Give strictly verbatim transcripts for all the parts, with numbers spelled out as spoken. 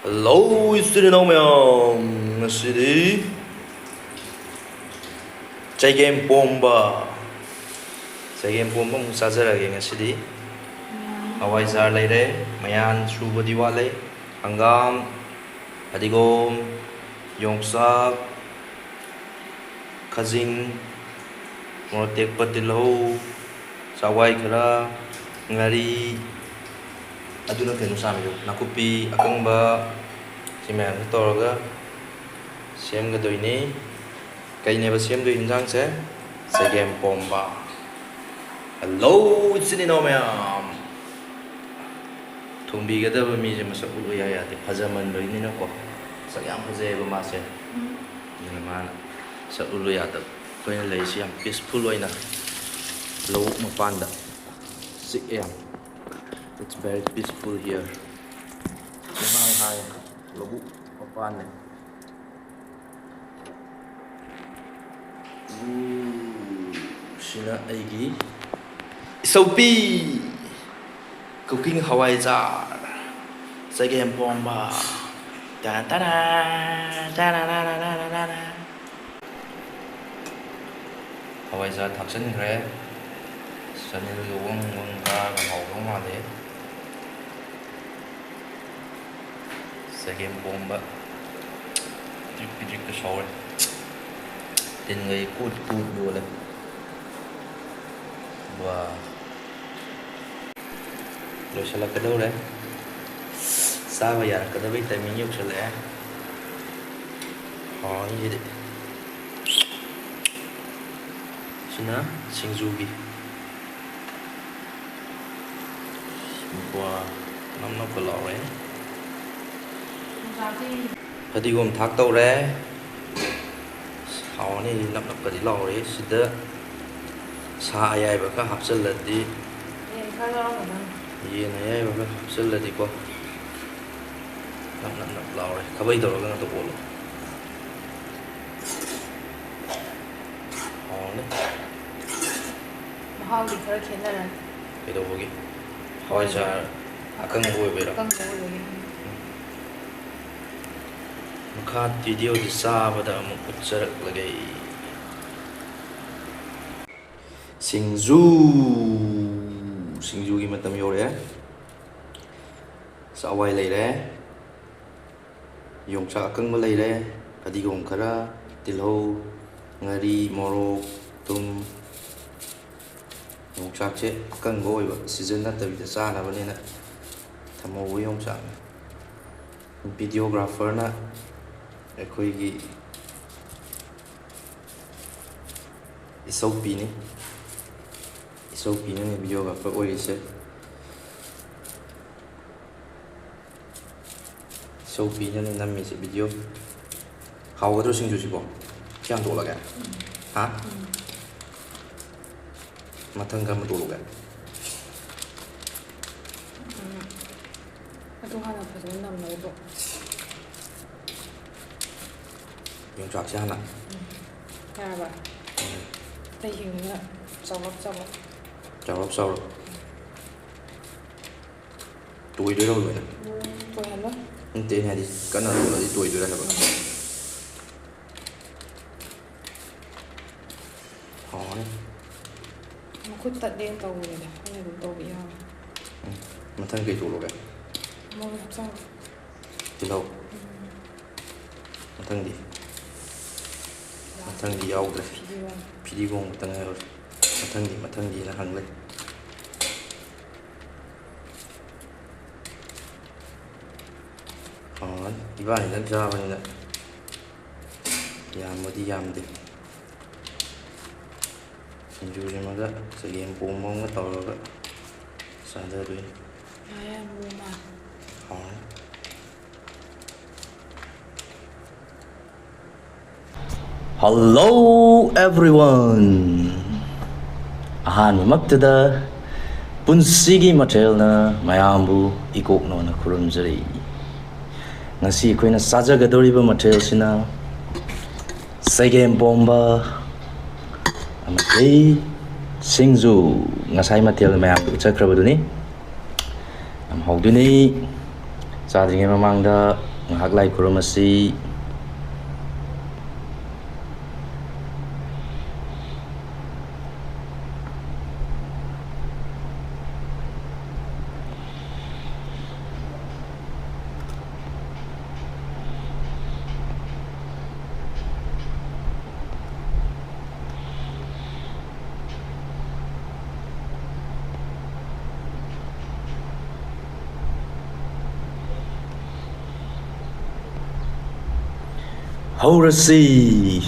Hello, ꯏꯆꯤꯟ ꯏꯅꯥꯎ ꯃꯌꯥꯝ, ꯉꯁꯤꯗꯤ ꯆꯒꯦꯝ ꯄꯣꯝꯕ, ꯆꯒꯦꯝ ꯄꯣꯝꯕ ꯑꯃꯨꯛ ꯆꯥꯖꯔꯒꯦ ꯉꯁꯤꯗꯤ꯫ ꯍꯋꯥꯏꯖꯥꯔ ꯂꯩꯔꯦ, ꯃꯌꯥꯟ ꯁꯨꯕꯗꯤ ꯋꯥꯠꯂꯦ, ꯍꯪꯒꯥꯝ, ꯐꯗꯤꯒꯣꯝ, ꯌꯣꯡꯆꯥꯛ, ꯈꯥꯖꯤꯡ, ꯃꯣꯔꯣꯛ ꯑꯇꯦꯛꯄ, ꯇꯤꯜꯍꯧ, ꯆꯋꯥꯏ ꯈꯔ, ꯉꯥꯔꯤ, ꯑꯗꯨꯅ ꯀꯩꯅꯣ ꯆꯥꯝꯃꯤꯗꯣ, ꯅꯥꯀꯨꯞꯄꯤ ꯑꯀꯪꯕ, ꯁꯤ ꯃꯌꯥꯝꯁꯦ ꯇꯧꯔꯒ ꯁꯦꯝꯒꯗꯣꯏꯅꯤ꯫ ꯀꯩꯅꯦꯕ ꯁꯦꯝꯗꯣꯏ ꯍꯤꯟꯖꯥꯡꯁꯦ? ꯆꯒꯦꯝ ꯄꯣꯝꯕ꯫ ꯍꯜꯂꯣ, ꯏꯆꯤꯟ ꯏꯅꯥꯎ ꯃꯌꯥꯝ꯫ ꯊꯣꯡꯕꯤꯒꯗꯕ ꯃꯤꯁꯦ ꯃꯁꯛ ꯎꯠꯂꯨ ꯌꯥ ꯌꯥꯗꯦ, ꯐꯖꯃꯟꯕꯒꯤꯅꯤꯅꯀꯣ꯫ ꯃꯁꯛ ꯌꯥꯝ ꯐꯖꯩꯌꯦꯕ ꯃꯥꯁꯦ꯫ ꯎꯝ꯫ ꯑꯗꯨꯅ ꯃꯥꯅ ꯃꯁꯛ ꯎꯠꯂꯨ ꯌꯥꯗꯕ꯫ ꯑꯩꯈꯣꯏꯅ ꯂꯩꯔꯤꯁꯤ ꯌꯥꯝ peaceful ꯑꯣꯏꯅ ꯂꯧꯕꯨꯛ ꯃꯄꯥꯟꯗ ꯆꯤꯛꯑꯦ ꯌꯥꯝ꯫ It's very peaceful here. ꯏꯍꯥꯡ ꯍꯥꯡꯉꯦ, ꯂꯧꯕꯨꯛ ꯃꯄꯥꯟꯅꯦ꯫ ꯎꯝ, ꯁꯤꯅ ꯑꯩꯒꯤ ꯏꯆꯧꯄꯤ꯫ Cooking ꯍꯋꯥꯏꯖꯥꯔ, ꯆꯒꯦꯝ ꯄꯣꯝꯕ꯫ ꯇꯥ ꯇꯥ ꯔꯥ, ꯇꯥ ꯔꯥ ꯔꯥ ꯔꯥ ꯔꯥ ꯔꯥ ꯔꯥ꯫ ꯍꯋꯥꯏꯖꯥꯔ ꯊꯥꯛꯆꯤꯟꯈ꯭ꯔꯦ꯫ ꯆꯅꯤꯜꯒ ꯋꯪ ꯋꯪ ꯀꯥꯔꯒ ꯍꯥꯎꯗꯧ ꯃꯥꯜꯂꯦ꯫ ꯆꯒꯦꯝ ꯄꯣꯝꯕ ꯄꯤꯗ꯭ꯔꯤꯛ ꯄꯤꯗ꯭ꯔꯤꯛꯀ ꯁꯧꯔꯦ꯫ ꯇꯤꯟꯒꯩ ꯀꯨꯠ ꯀꯨꯠ ꯌꯣꯜꯂꯦ꯫ ꯋꯥ꯫ ꯂꯣꯏꯁꯤꯜꯂꯛꯀꯗꯧꯔꯦ꯫ ꯆꯥꯕ ꯌꯥꯔꯛꯀꯗꯕꯩ timing ꯌꯧꯁꯤꯜꯂꯛꯑꯦ꯫ ꯍꯥꯎꯔꯅꯤ ꯁꯤꯗꯤ꯫ ꯁꯤꯅ ꯁꯤꯡꯖꯨꯒꯤ꯫ ꯕ꯭ꯋꯥ, ꯅꯞ ꯅꯞꯀ ꯂꯥꯎꯔꯦ꯫ ꯐꯗꯤꯒꯣꯝ ꯊꯥꯛ ꯇꯧꯔꯦ꯫ ꯍꯥꯎꯔꯅꯤ, ꯅꯞ ꯅꯞꯀꯗꯤ ꯂꯥꯎꯔꯦ꯫ ꯁꯤꯗ ꯁꯥ ꯑꯌꯥꯏꯕ ꯈꯔ ꯍꯥꯞꯆꯤꯜꯂꯗꯤ, ꯌꯦꯟ ꯈꯔ ꯌꯥꯎꯔꯝꯒꯗꯕꯅꯤ꯫ ꯌꯦꯟ ꯑꯌꯥꯏꯕ ꯈꯔ ꯍꯥꯞꯆꯤꯜꯂꯗꯤꯀꯣ, ꯅꯞ ꯅꯞ ꯅꯞ ꯂꯥꯎꯔꯦ꯫ ꯈꯥꯕꯩ ꯇꯧꯔꯒ ꯉꯥꯛꯇ ꯑꯣꯠꯂꯣ꯫ ꯍꯥꯎꯔꯅꯤ꯫ ꯃꯍꯥꯎꯗꯤ ꯈꯔ ꯈꯦꯠꯅꯔꯅꯤ꯫ ꯀꯩꯗꯧꯕꯒꯤ? ꯍꯋꯥꯏꯖꯥꯔ ꯑꯀꯪꯕ ꯑꯣꯏꯕꯩꯔꯣ? ꯑꯀꯪꯕ ꯑꯣꯏꯕꯒꯤ꯫ ꯎꯝ꯫ ꯃꯈꯥ ꯚꯤꯗꯤꯑꯣꯗ ꯆꯥꯕꯗ ꯑꯃꯨꯛ ꯎꯠꯆꯔꯛꯂꯒꯦ꯫ ꯁꯤꯡꯖꯨ, ꯁꯤꯡꯖꯨꯒꯤ ꯃꯇꯝ ꯌꯧꯔꯛꯑꯦ꯫ ꯆꯋꯥꯏ ꯂꯩꯔꯦ, ꯌꯣꯡꯆꯥꯛ ꯑꯀꯪꯕ ꯂꯩꯔꯦ, ꯐꯗꯤꯒꯣꯝ ꯈꯔ, ꯇꯤꯜꯍꯧ, ꯉꯥꯔꯤ, ꯃꯣꯔꯣꯛ, ꯊꯨꯝ꯫ ꯌꯣꯡꯆꯥꯛꯁꯦ ꯑꯀꯪꯕ ꯑꯣꯏꯕ, ꯁꯤꯖꯟ ꯅꯠꯇꯕꯤꯗ ꯆꯥꯅꯕꯅꯦꯅ ꯊꯝꯍꯧꯕ ꯌꯣꯡꯆꯥꯛꯅꯤ꯫ ꯚꯤꯗꯤꯑꯣꯒ꯭ꯔꯥꯐꯔꯅ ꯑꯩꯈꯣꯏꯒꯤ ꯏꯆꯧꯄꯤꯅꯤ꯫ ꯏꯆꯧꯄꯤꯅꯅꯦ ꯚꯤꯗꯤꯑꯣꯒ꯭ꯔꯥꯐꯔ ꯑꯣꯏꯔꯤꯁꯦ꯫ ꯏꯆꯧꯄꯤꯅꯅꯦ ꯅꯝꯃꯤꯁꯦ ꯚꯤꯗꯤꯑꯣ꯫ ꯍꯥꯎꯒꯗ꯭ꯔꯣ ꯁꯤꯡꯖꯨꯁꯤꯕꯣ? ꯁꯤ ꯍꯥꯟ ꯇꯣꯠꯂꯒꯦ꯫ ꯍꯥ? ꯃꯊꯪ ꯀꯔꯝꯕ ꯇꯣꯠꯂꯨꯒꯦ? ꯑꯗꯨ ꯍꯥꯟꯅ ꯐꯖꯅ ꯅꯝꯃꯣ ꯑꯗꯣ꯫ ꯌꯣꯡꯆꯥꯛꯁꯦ ꯍꯥꯟꯅ꯫ ꯌꯥꯔꯕ? ꯑꯇꯩꯁꯤꯡꯗꯨꯅ ꯆꯥꯎꯔꯞ ꯆꯥꯎꯔꯞ꯫ ꯆꯥꯎꯔꯞ ꯆꯥꯎꯔꯞ꯫ ꯇꯣꯏꯗꯣꯏꯔꯣ ꯂꯣꯏꯅ? ꯇꯣꯏꯍꯜꯂꯣ꯫ ꯅꯠꯇꯦ, ꯑꯩꯅ ꯍꯥꯏꯗꯤ ꯀꯟꯅ ꯇꯣꯠꯂꯗꯤ ꯇꯣꯏꯗꯣꯏꯔꯥ ꯍꯥꯏꯕ꯫ ꯍꯥꯎꯔꯅꯤ꯫ ꯃꯈꯨꯠ ꯇꯠꯂꯦꯅ ꯇꯧꯕꯅꯤꯗ, ꯑꯩꯅ ꯑꯗꯨꯝ ꯇꯧꯕ ꯌꯥꯕꯅꯤ꯫ ꯃꯊꯪ ꯀꯩ ꯇꯣꯠꯂꯨꯒꯦ? ꯃꯣꯔꯣꯛ ꯍꯥꯞꯆꯜꯂꯣ꯫ ꯇꯤꯜꯍꯧ꯫ ꯃꯊꯪꯗꯤ? ꯃꯊꯪꯗꯤ ꯌꯥꯎꯗ꯭ꯔꯦ꯫ ꯐꯤꯗꯤꯒꯣꯝ꯫ ꯐꯤꯗꯤꯒꯣꯝ ꯈꯛꯇ ꯉꯥꯏꯍꯧꯔꯦ꯫ ꯃꯊꯪꯗꯤ, ꯃꯊꯪꯗꯤꯅ ꯍꯪ ꯂꯩ꯫ ꯍꯥꯎꯔꯅꯤ꯫ ꯏꯕꯥꯅꯤꯗꯪ ꯆꯥꯕꯅꯤꯅ ꯌꯥꯝꯕꯗꯤ ꯌꯥꯝꯗꯦ꯫ ꯁꯤꯡꯖꯨꯁꯤꯃꯒ ꯆꯒꯦꯝ ꯄꯣꯝꯕ ꯑꯃꯒ ꯇꯧꯔꯒ ꯆꯥꯊꯗꯣꯏꯅꯤ꯫ ꯌꯥꯔꯦ, ꯌꯥꯔꯦ, ꯃꯣꯔꯣꯛ ꯃꯥꯜꯂꯦ꯫ ꯍꯥꯎꯔꯅꯤ꯫ Hello everyone! ꯑꯍꯥꯟꯕꯃꯛꯇꯗ ꯄꯨꯟꯁꯤꯒꯤ ꯃꯊꯦꯜꯅ ꯃꯌꯥꯝꯕꯨ ꯏꯀꯣꯛꯅꯧꯅ ꯈꯨꯔꯨꯝꯖꯔꯤ꯫ ꯉꯁꯤ ꯑꯩꯈꯣꯏꯅ ꯆꯥꯖꯒꯗꯧꯔꯤꯕ ꯃꯊꯦꯜꯁꯤꯅ ꯆꯒꯦꯝ ꯄꯣꯝꯕ ꯑꯃꯗꯤ ꯁꯤꯡꯖꯨ, ꯉꯁꯥꯏ ꯃꯊꯦꯜ ꯃꯌꯥꯝꯗꯨ ꯎꯠꯆꯈ꯭ꯔꯕꯗꯨꯅꯤ꯫ ꯌꯥꯝ ꯍꯥꯎꯗꯣꯏꯅꯤ꯫ ꯆꯥꯗ꯭ꯔꯤꯉꯩ ꯃꯃꯥꯡꯗ ꯉꯥꯏꯍꯥꯛ ꯂꯥꯏ ꯈꯨꯔꯨꯝꯃꯁꯤ꯫ ꯍꯧꯔꯁꯤ꯫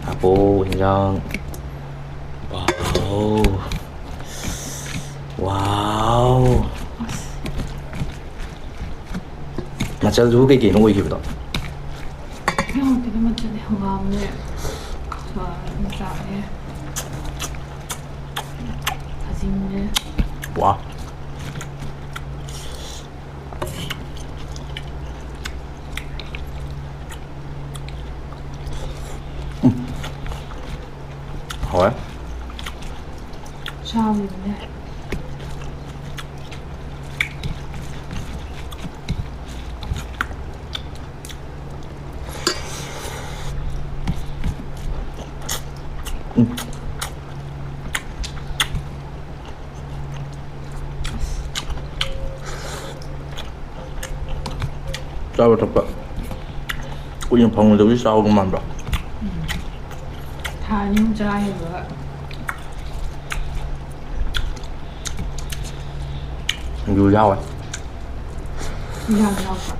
ꯍꯥꯞꯄꯣ ꯍꯤꯟꯖꯥꯡ꯫ ꯋꯥꯎ꯫ ꯋꯥꯎ꯫ ꯃꯆꯜꯗꯨꯕꯨ ꯀꯩꯀꯩꯅꯣ ꯑꯣꯏꯈꯤꯕꯗꯣ? ꯌꯥꯎꯗꯦꯗ ꯃꯆꯜ꯫ ꯍꯪꯒꯥꯝꯅꯦ, ꯌꯣꯡꯆꯥꯛꯅꯦ, ꯈꯥꯖꯤꯡꯅꯦ꯫ ꯋꯥ꯫ ꯎꯝ꯫ ꯍꯥꯎꯋꯦ꯫ ꯆꯥꯎꯔꯤꯕꯅꯦ꯫ ꯎꯝ꯫ ꯆꯥꯕ ꯊꯛꯄ ꯀꯨꯏꯅ ꯐꯪꯉꯣꯏꯗꯕꯒꯤ ꯆꯥꯕꯒ ꯃꯥꯟꯕ꯭ꯔꯣ? ꯎꯝ꯫ ꯊꯥ ꯑꯅꯤ ꯑꯍꯨꯝ ꯆꯔꯥ ꯍꯦꯜꯂꯒ꯫ ꯁꯤꯡꯖꯨ ꯌꯥꯎꯋꯦ꯫ ꯏꯟꯖꯥꯡ ꯌꯥꯎꯕ꯭ꯔꯣ?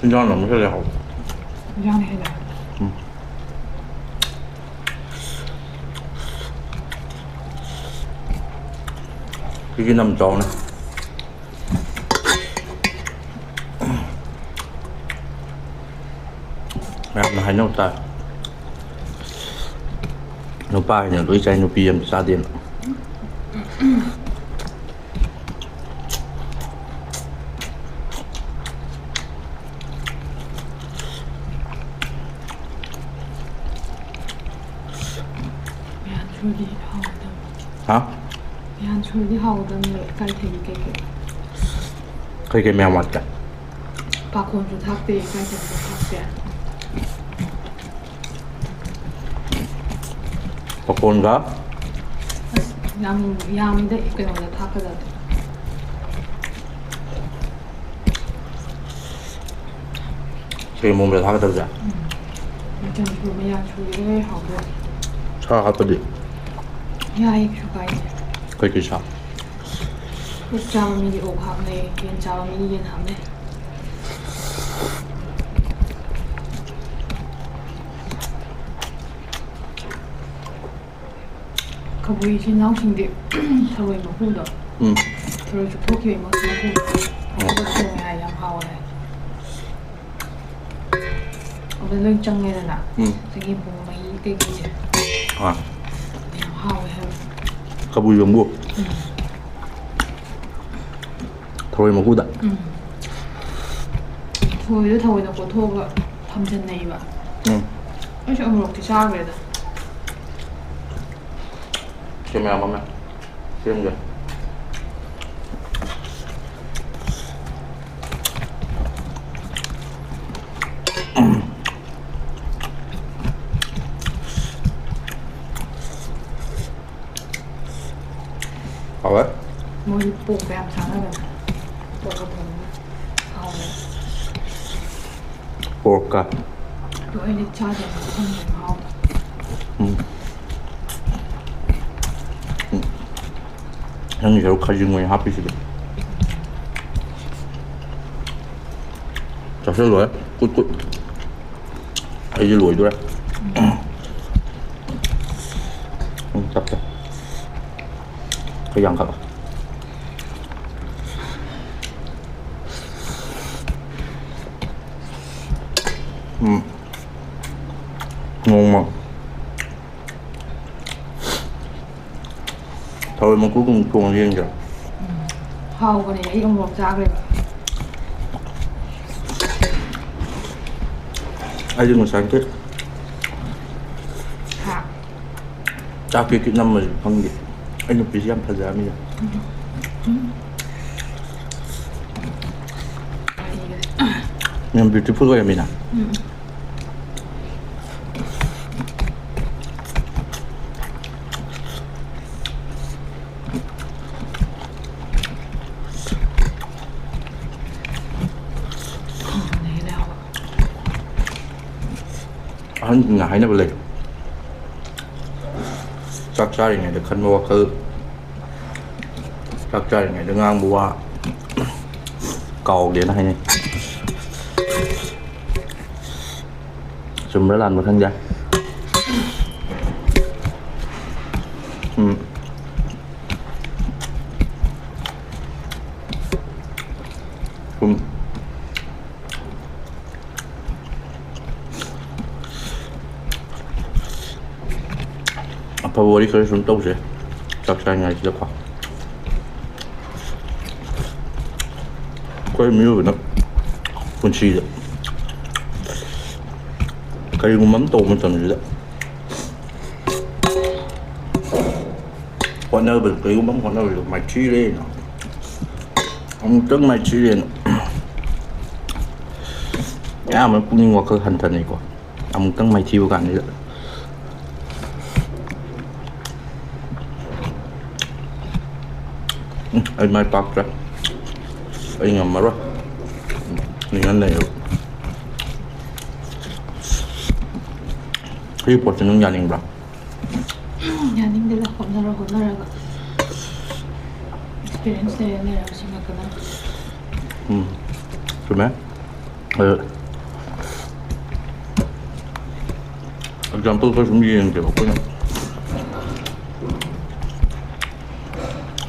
ꯏꯟꯖꯥꯡꯅ ꯑꯃꯨꯛ ꯍꯦꯜꯂꯦ ꯍꯥꯎꯕ꯫ ꯏꯟꯖꯥꯡꯅ ꯍꯦꯜꯂꯦ꯫ ꯎꯝ꯫ ꯁꯤꯒꯤꯅ ꯌꯥꯝ ꯆꯥꯎꯅ꯫ ꯃꯌꯥꯝꯅ ꯍꯥꯏꯅꯕ ꯇꯥꯏ꯫ ꯅꯨꯄꯥꯁꯤꯡꯅ ꯂꯣꯏ ꯆꯥꯏ, ꯅꯨꯄꯤ ꯑꯝꯇ ꯆꯥꯗꯦꯅ꯫ ꯃꯌꯥꯝ ꯁꯨꯔꯗꯤ ꯍꯥꯎꯒꯗꯕꯅꯤ꯫ ꯍꯥ? ꯃꯌꯥꯝ ꯁꯨꯔꯗꯤ ꯍꯥꯎꯒꯗꯕꯅꯦꯕ, ꯏꯀꯥꯏꯊꯕꯤ ꯀꯩꯀꯩ꯫ ꯀꯩꯀꯩ ꯃꯌꯥꯝ ꯋꯥꯠꯀꯦ? ꯄꯥꯈꯣꯟꯁꯨ ꯊꯥꯛꯇꯦ, ꯏꯀꯥꯏꯊꯕꯤꯁꯨ ꯊꯥꯛꯇꯦ꯫ ꯄꯥꯈꯣꯟꯒ? ꯑꯁ, ꯌꯥꯝ ꯌꯥꯝꯃꯤꯗ, ꯀꯩꯅꯣꯗ ꯊꯥꯛꯀꯗꯕꯗꯣ꯫ ꯆꯒꯦꯝ ꯄꯣꯝꯕꯗ ꯊꯥꯛꯀꯗꯕꯁꯦ? ꯎꯝ꯫ ꯃꯆꯜꯁꯨ ꯃꯌꯥꯝ ꯁꯨꯔꯦ, ꯍꯥꯎꯗꯣꯏꯅꯦ꯫ ꯁꯥ ꯍꯥꯞꯄꯗꯤ? ꯌꯥꯏ, ꯀꯩꯁꯨ ꯀꯥꯏꯗꯦ꯫ ꯀꯩꯀꯩ ꯁꯥ? ꯑꯣꯛ ꯆꯥꯕ ꯃꯤꯗꯤ ꯑꯣꯛ ꯍꯥꯞꯅꯩ, ꯌꯦꯟ ꯆꯥꯕ ꯃꯤꯗꯤ ꯌꯦꯟ ꯍꯥꯞꯅꯩ꯫ ꯀꯕꯨꯏ ꯏꯆꯤꯟ ꯏꯅꯥꯎꯁꯤꯡꯗꯤ ꯊꯔꯣꯏ ꯃꯀꯨꯗꯣ, ꯎꯝ꯫ ꯊꯔꯣꯏ ꯆꯨꯞꯊꯣꯛꯈꯤꯕꯒꯤ ꯃꯀꯨ, ꯃꯀꯨꯗꯣ, ꯎꯝ꯫ ꯑꯗꯨꯒ ꯊꯣꯡꯉꯦ ꯍꯥꯏ, ꯌꯥꯝ ꯍꯥꯎꯋꯦ ꯍꯥꯏ꯫ ꯑꯗꯨ ꯂꯣꯏ ꯆꯪꯉꯦꯗꯅ꯫ ꯎꯝ꯫ ꯆꯒꯦꯝ ꯄꯣꯝꯕ ꯃꯍꯤ ꯀꯩꯀꯩꯁꯦ꯫ ꯑꯥ꯫ ꯌꯥꯝ ꯍꯥꯎꯋꯦ ꯍꯥꯏꯕ꯫ ꯀꯕꯨꯏ ꯀꯥꯡꯕꯨ꯫ ꯎꯝ꯫ ꯊꯔꯣꯏ ꯃꯀꯨꯗ꯫ ꯎꯝ꯫ ꯊꯔꯣꯏꯗꯣ ꯊꯑꯣꯏꯅ ꯀꯣꯠꯊꯣꯛꯑꯒ ꯊꯝꯖꯟꯅꯩꯕ꯫ ꯎꯝ꯫ ꯑꯩꯁꯨ ꯑꯃꯨꯔꯛꯇꯤ ꯆꯥꯈ꯭ꯔꯦꯗ꯫ ꯁꯦꯝ ꯃꯌꯥꯝ ꯑꯃ ꯁꯦꯝꯒꯦ꯫ ꯍꯥꯎꯋꯦ꯫ ꯃꯣꯏꯗꯤ ꯄꯣꯛꯀ ꯌꯥꯝ ꯆꯥꯅꯕꯅꯦ꯫ ꯄꯣꯛꯀ ꯊꯣꯡꯉꯒ꯫ ꯍꯥꯎꯋꯦ꯫ ꯄꯣꯔꯛꯀ꯫ ꯑꯗꯣ ꯑꯩꯗꯤ ꯆꯥꯗꯕꯅꯤꯅ ꯈꯪꯗꯦ ꯃꯍꯥꯎꯗꯣ꯫ ꯎꯝ꯫ ꯎꯝ꯫ ꯅꯪꯒꯤ ꯁꯔꯨꯛ ꯈꯖꯤꯡ ꯑꯣꯏꯅ ꯍꯥꯞꯄꯤꯁꯤꯗꯤ꯫ ꯆꯥꯁꯤꯜꯂꯣ, ꯀꯨꯠ ꯀꯨꯠ꯫ ꯑꯩꯗꯤ ꯂꯣꯏꯗꯣꯔꯦ꯫ ꯎꯝ, ꯇꯞꯄꯦ꯫ ꯈꯔ ꯌꯥꯝꯈꯠꯂꯣ꯫ ꯎꯝ꯫ ꯅꯣꯡꯃ ꯊꯔꯣꯏ ꯃꯀꯨꯒꯨꯝꯕ ꯊꯣꯡꯉ ꯌꯦꯡꯁꯤꯔꯣ? ꯎꯝ꯫ ꯍꯥꯎꯕꯅꯦ, ꯑꯩ ꯑꯃꯨꯛ ꯆꯥꯈ꯭ꯔꯦꯕ꯫ ꯑꯩꯗꯤ ꯉꯁꯥꯏꯒꯤ ꯍꯥ? ꯆꯥꯛ ꯀꯤꯠ ꯀꯤꯠ ꯅꯝꯕꯁꯨ ꯈꯪꯗꯦ꯫ ꯑꯩ ꯅꯨꯄꯤꯁꯤ ꯌꯥꯝ ꯐꯖꯔꯝꯃꯤꯅꯦ꯫ ꯎꯝ꯫ ꯎꯝ꯫ ꯌꯥꯝ beautiful ꯑꯣꯏꯔꯝꯃꯤꯅ꯫ ꯎꯝ꯫ ꯑꯍꯟꯁꯤꯡꯅ ꯍꯥꯏꯅꯕ ꯂꯩ, ꯆꯥꯛ ꯆꯥꯔꯤꯉꯩꯗ ꯈꯟꯕ ꯋꯥꯈꯜ ꯆꯥꯛ ꯆꯥꯔꯤꯉꯩꯗ ꯉꯥꯡꯕ ꯋꯥ ꯀꯥꯎꯒꯦꯅ ꯍꯥꯏꯅꯩ꯫ ꯆꯨꯝꯕ꯭ꯔꯥ ꯂꯥꯟꯕ꯭ꯔꯥ ꯈꯪꯗꯦ꯫ ꯎꯝ꯫ ꯁꯨꯝ ꯑꯐꯕ ꯋꯥꯔꯤ ꯈꯔ ꯁꯨꯝ ꯇꯧꯁꯦ ꯆꯥꯛ ꯆꯥꯔꯤꯉꯩꯁꯤꯗꯀꯣ꯫ ꯑꯩꯈꯣꯏ ꯃꯤꯑꯣꯏꯕꯅ ꯄꯨꯟꯁꯤꯗ ꯀꯔꯤꯒꯨꯝꯕ ꯑꯃ ꯇꯧꯕ ꯃꯇꯝꯁꯤꯗ ꯍꯣꯠꯅꯕꯗ, ꯀꯔꯤꯒꯨꯝꯕ ꯑꯃ ꯍꯣꯠꯅꯕꯗ ꯃꯥꯏꯊꯤꯔꯦꯅ, ꯑꯃꯨꯛꯇꯪ ꯃꯥꯏꯊꯤꯔꯦꯅ ꯑꯌꯥꯝꯕꯅ ꯄꯨꯛꯅꯤꯡ ꯋꯥꯈꯜ ꯍꯟꯊꯅꯩꯀꯣ꯫ ꯑꯃꯨꯛꯇꯪ ꯃꯥꯏꯊꯤꯕ ꯀꯥꯟꯁꯤꯗ "ꯎꯝ, ꯑꯩ ꯃꯥꯏ ꯄꯥꯛꯇ꯭ꯔꯦ, ꯑꯩ ꯉꯝꯃꯔꯣꯏ" ꯅꯤꯡꯍꯟꯅꯩꯌꯦꯕ꯫ ꯁꯤꯒꯤ ꯄꯣꯠꯁꯦ ꯅꯪ ꯌꯥꯅꯤꯡꯕ꯭ꯔꯥ? ꯌꯥꯅꯤꯡꯗꯦꯗ, ꯍꯣꯠꯅꯔ ꯍꯣꯠꯅꯔꯒ ꯑꯦꯛꯁꯄꯤꯔꯤꯌꯦꯟꯁ ꯂꯩꯔ ꯂꯩꯔꯒ ꯁꯤꯡꯉꯛꯀꯗꯕꯅꯤ꯫ ꯎꯝ, ꯆꯨꯝꯃꯦ꯫ ꯑꯗꯨ ꯑꯦꯛꯖꯥꯝꯄꯜ ꯈꯔ ꯁꯨꯝ ꯌꯦꯡꯒꯦꯕ꯫ ꯑꯩꯈꯣꯏꯅ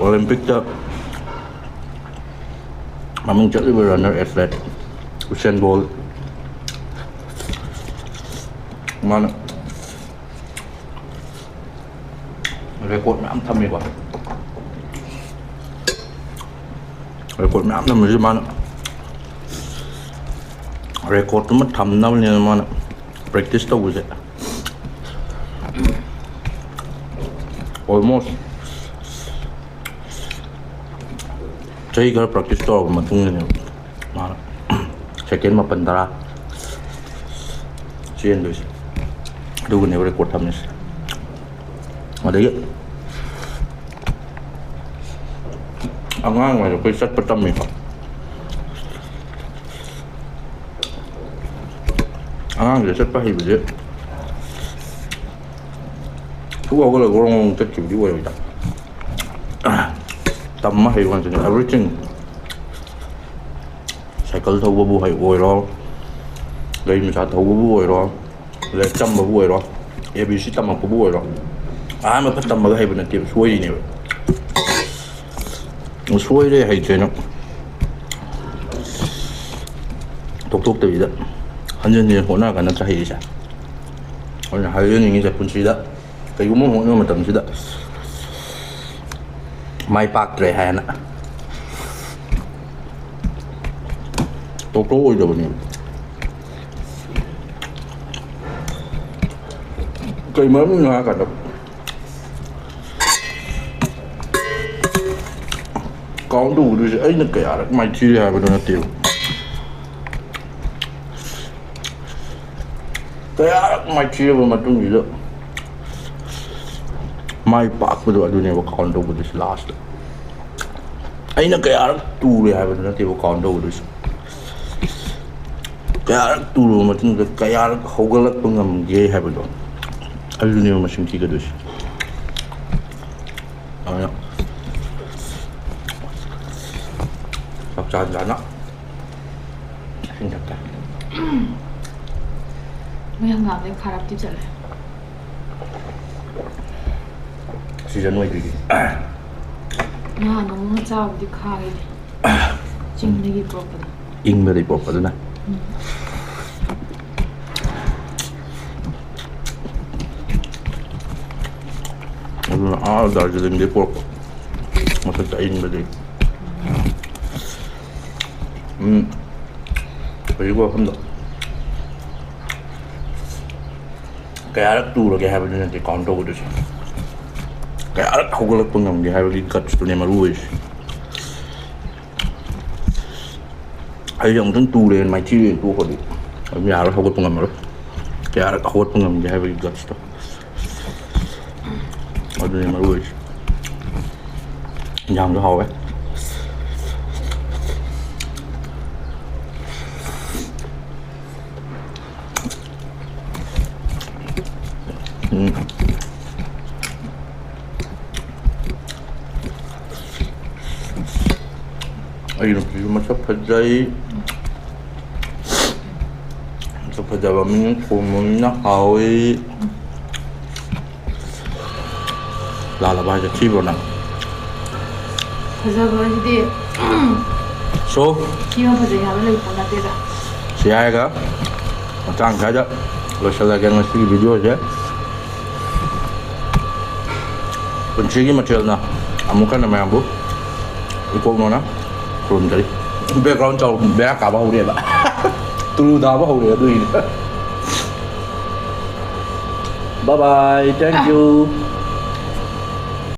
ꯑꯣꯂꯦꯝꯄꯤꯛꯇ ꯃꯃꯤꯡ ꯆꯠꯂꯤꯕ ꯔꯟꯅꯔ ꯑꯦꯊꯂꯦꯠ ꯎꯁꯦꯟ ꯕꯣꯜ, ꯃꯥꯅ ꯔꯦꯀꯣꯔꯠ ꯃꯌꯥꯝ ꯊꯝꯃꯦꯕ꯫ ꯔꯦꯀꯣꯔꯠ ꯃꯌꯥꯝ ꯊꯝꯕꯁꯤ ꯃꯥꯅ ꯔꯦꯀꯣꯔꯠꯇꯨꯃ ꯊꯝꯅꯕꯅꯦꯅ ꯃꯥꯅ ꯄ꯭ꯔꯦꯛꯇꯤꯁ ꯇꯧꯕꯁꯦ ꯑꯣꯜꯃꯣꯁ ꯆꯍꯤ ꯈꯔ ꯄ꯭ꯔꯦꯛꯇꯤꯁ ꯇꯧꯔꯕ ꯃꯇꯨꯡꯗꯅꯦꯕ ꯃꯥꯅ ꯁꯦꯀꯦꯟ ꯃꯥꯄꯟ ꯇꯔꯥ ꯆꯦꯟꯗꯣꯏꯁꯦ꯫ ꯑꯗꯨꯒꯅꯦꯕ ꯔꯦꯀꯣꯔꯠ ꯊꯝꯃꯤꯁꯦ꯫ ꯑꯗꯒꯤ ꯑꯉꯥꯡ ꯑꯣꯏꯔꯤꯉꯩꯗ ꯑꯩꯈꯣꯏ ꯆꯠꯄ ꯇꯝꯃꯤꯀꯣ꯫ ꯑꯉꯥꯡꯁꯦ ꯆꯠꯄ ꯍꯩꯕꯁꯦ ꯊꯨꯛ ꯍꯧꯒꯠꯂꯒ ꯒ꯭ꯔꯣꯡ ꯒ꯭ꯔꯣꯡ ꯆꯠꯈꯤꯕꯗꯤ ꯑꯣꯏꯔꯣꯏꯗ꯫ ꯇꯝꯕ ꯍꯩꯕ ꯉꯥꯛꯇꯅꯤ, everything꯫ ꯁꯥꯏꯀꯜ ꯊꯧꯕꯕꯨ ꯍꯩ ꯑꯣꯏꯔꯣ, ꯒꯥꯔꯤ ꯃꯆꯥ ꯊꯧꯕꯕꯨ ꯑꯣꯏꯔꯣ, ꯂꯥꯏꯔꯤꯛ ꯇꯝꯕꯕꯨ ꯑꯣꯏꯔꯣ, A B C ꯇꯝꯃꯛꯄꯕꯨ ꯑꯣꯏꯔꯣ, ꯑꯍꯥꯟꯕ ꯐꯠ ꯇꯝꯕꯒ ꯍꯩꯕ ꯅꯠꯇꯦꯕ, ꯁꯣꯏꯔꯤꯅꯦꯕ꯫ ꯁꯣꯏꯔꯦ, ꯍꯩꯇ꯭ꯔꯦꯅ ꯇꯣꯛꯊꯣꯛꯇꯕꯤꯗ ꯍꯟꯖꯤꯟ ꯍꯟꯖꯤꯟ ꯍꯣꯠꯅꯔꯒ ꯅꯠꯇ꯭ꯔ ꯍꯩꯔꯤꯁꯦ꯫ ꯑꯗꯨꯅ ꯍꯥꯏꯖꯅꯤꯡꯉꯤꯁꯦ, ꯄꯨꯟꯁꯤꯗ ꯀꯩꯒꯨꯝꯕ ꯑꯃ ꯍꯣꯠꯅꯕ ꯃꯇꯝꯁꯤꯗ ꯃꯥꯏ ꯄꯥꯛꯇ꯭ꯔꯦ ꯍꯥꯏꯅ ꯇꯣꯛꯊꯣꯛꯑꯣꯏꯗꯕꯅꯦꯕ꯫ ꯀꯩ ꯃꯔꯝꯒꯤꯅꯣ ꯍꯥꯏꯔꯀꯥꯟꯗ, ꯀꯥꯎꯟ ꯇꯧꯒꯗꯣꯏꯁꯦ ꯑꯩꯅ ꯀꯌꯥꯔꯛ ꯃꯥꯏꯊꯤꯔꯦ ꯍꯥꯏꯕꯗꯣ ꯅꯠꯇꯦꯕ꯫ ꯀꯌꯥꯔꯛ ꯃꯥꯏꯊꯤꯔꯕ ꯃꯇꯨꯡꯁꯤꯗ ꯃꯥꯏ ꯄꯥꯛꯄꯗꯣ, ꯑꯗꯨꯅꯦꯕ ꯀꯥꯎꯟ ꯇꯧꯒꯗꯣꯏꯁꯦ ꯂꯥꯁꯇ꯫ ꯑꯩꯅ ꯀꯌꯥꯔꯛ ꯇꯨꯔꯦ ꯍꯥꯏꯕꯗꯨ ꯅꯠꯇꯦꯕ ꯀꯥꯎꯟ ꯇꯧꯒꯗꯣꯏꯁꯦ꯫ ꯀꯌꯥꯔꯛ ꯇꯨꯔꯕ ꯃꯇꯨꯡꯗ ꯀꯌꯥꯔꯛ ꯍꯧꯒꯠꯂꯛꯄ ꯉꯝꯒꯦ ꯍꯥꯏꯕꯗꯣ, ꯑꯗꯨꯅꯦꯕ ꯃꯁꯤꯡ ꯊꯤꯒꯗꯣꯏꯁꯦ꯫ ꯑꯗꯨꯅ ꯆꯞ ꯆꯥ ꯆꯥꯅ ꯏꯁꯤꯡ ꯊꯛꯀꯦ꯫ ꯃꯣꯏ ꯍꯪꯒꯥꯝꯗꯩ ꯈꯥꯔꯞꯇꯤ ꯆꯠꯂꯦ꯫ ꯁꯤꯖꯟ ꯑꯣꯏꯕꯒꯤ꯫ ꯅꯍꯥꯟ ꯅꯣꯡꯃ ꯆꯥꯕꯗꯤ ꯈꯥꯒꯤꯗꯦ꯫ ꯆꯤꯡꯗꯒꯤ ꯄꯨꯔꯛꯄꯗꯣ꯫ ꯏꯪꯕꯗꯩ ꯄꯨꯔꯛꯄꯗꯨꯅ꯫ ꯎꯝ꯫ ꯑꯗꯨꯅ ꯑꯥ ꯗꯥꯔꯖꯤꯂꯤꯡꯗꯩ ꯄꯨꯔꯛꯄ꯫ ꯃꯊꯛꯇ ꯑꯏꯪꯕꯗꯩ꯫ ꯎꯝ꯫ ꯍꯧꯖꯤꯛ ꯋꯥꯐꯝꯗꯣ꯫ ꯀꯌꯥꯔꯛ ꯇꯨꯔꯒꯦ ꯍꯥꯏꯕꯗꯨ ꯅꯠꯇꯦ ꯀꯥꯎꯟ ꯇꯧꯒꯗꯣꯏꯁꯦ꯫ ꯀꯌꯥꯔꯛ ꯍꯧꯒꯠꯂꯛꯄ ꯉꯝꯒꯦ ꯍꯥꯏꯕꯒꯤ ꯒꯠꯁꯇꯨꯅꯦ ꯃꯔꯨ ꯑꯣꯏꯔꯤꯁꯦ꯫ ꯑꯩꯁꯦ ꯑꯃꯨꯛꯇꯪ ꯇꯨꯔꯦꯅ ꯃꯥꯏꯊꯤꯔꯦꯅ ꯇꯣꯛꯈ꯭ꯔꯗꯤ ꯑꯗꯨꯝ ꯌꯥꯔꯣꯏ, ꯍꯧꯒꯠꯄ ꯉꯝꯃꯔꯣꯏ꯫ ꯀꯌꯥꯔꯛ ꯍꯧꯒꯠꯄ ꯉꯝꯒꯦ ꯍꯥꯏꯕꯒꯤ ꯒꯠꯁꯇꯣ, ꯑꯗꯨꯅꯦ ꯃꯔꯨ ꯑꯣꯏꯔꯤꯁꯦ꯫ ꯏꯟꯖꯥꯡꯁꯨ ꯍꯥꯎꯋꯦ꯫ ꯎꯝ꯫ ꯑꯩꯒꯤ ꯅꯨꯄꯤꯁꯨ ꯃꯁꯛ ꯐꯖꯩ꯫ ꯃꯁꯛ ꯐꯖꯕ ꯃꯤꯅ ꯊꯣꯡꯕꯅꯤꯅ ꯍꯥꯎꯋꯤ꯫ ꯂꯥꯜꯂꯕ ꯍꯥꯏꯁꯦ ꯊꯤꯕ꯭ꯔꯣ ꯅꯪ? ꯐꯖꯕ ꯍꯥꯏꯁꯤꯗꯤ ꯁꯣ ꯊꯤꯕ ꯐꯖꯩ ꯍꯥꯏꯕ ꯂꯩ ꯄꯣꯠ ꯅꯠꯇꯦꯗ꯫ ꯁꯤ ꯍꯥꯏꯔꯒ ꯃꯇꯥꯡ ꯁ꯭ꯋꯥꯏꯗ ꯂꯣꯏꯁꯤꯜꯂꯒꯦ ꯉꯁꯤꯒꯤ ꯚꯤꯗꯤꯑꯣꯁꯦ꯫ ꯄꯨꯟꯁꯤꯒꯤ ꯃꯊꯦꯜꯅ ꯑꯃꯨꯛ ꯍꯟꯅ ꯃꯌꯥꯝꯕꯨ ꯏꯀꯣꯛꯅꯣꯅ ꯈꯨꯔꯨꯝꯖꯔꯤ꯫ ꯕꯦꯛꯒ꯭ꯔꯥꯎꯟ ꯆꯥꯎ ꯕꯦꯔꯥ ꯀꯥꯕ ꯍꯧꯔꯦꯕ꯫ ꯇꯨꯂꯨ ꯊꯥꯕ ꯍꯧꯔꯦ ꯑꯗꯨꯒꯤꯅꯤ꯫ Bye bye, thank you.